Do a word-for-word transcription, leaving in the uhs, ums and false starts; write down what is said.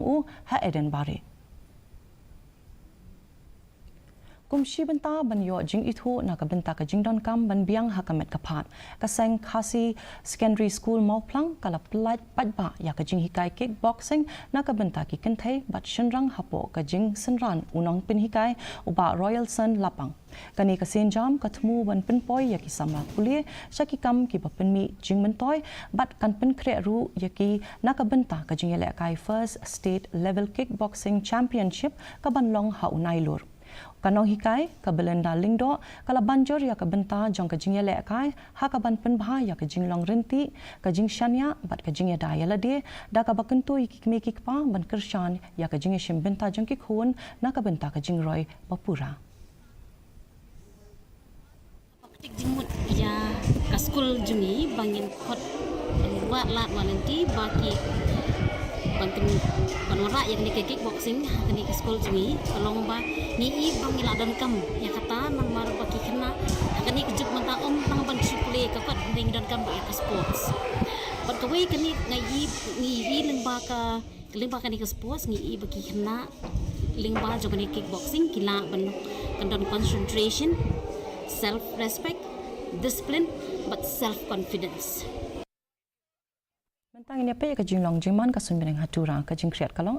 u ha Eden Bare. Kum shi bynta ban ïoh jingithuh na ka bynta ka jingdonkam ban biang ha ka met ka phad, ka seng Khasi Secondary School Mawphlang ka la pyllait paidbah ïa ka jinghikai kickboxing na ka bynta ki kynthei bad shynrang hapoh ka jingsynran u nongpynhikai u Bah Royalson Lapang. Kane ka sienjam ka thmu ban pynpoi ïa ki samla pule sha ki kam kiba pynmih jingmyntoi bad kan pynkhreh ruh ïa ki na ka bynta ka jingïalehkai First State Level Kickboxing Championship ka ban long ha u Nailur. Ka nonghikai, ka Belinda Lyngdoh, ka la ban jur ïa ka bynta jong ka jingïalehkai ha ka ban pynbha ïa ka jinglong rynti, ka jingshaniah bad ka jingïada ïalade da kaba kyntu ïa ki kmie ki kpa ban kyrshan ïa ka jingïashim bynta jong ki khun na ka bynta ka jingroi ba pura. Pyntik jingmut ïa ka skul jong ngi ba ngin khot wad lad wad lynti ba ki ban, ban wanrah ïa kane ka kickboxing ha kane ka skul jong ngi, ka long ba ngi i ba ngi la donkam ïa kata namar ba ki khynnah ha kane ka juk mynta ym tang ban shu pule ka kot, hynrei ngi donkam ïa ka sports. Bad kawei kane nga i, ngi i lyngba ka, lyngba kane ka sports ngi i ba ki khynnah lyngba jong kane kickboxing ki lah ban, kan don concentration, self respect, discipline bad self confidence. Mynta ngin ïa peit ïa ka jinglong jingman ka suiñ bneng ha Tura, ka jingkhriat ka long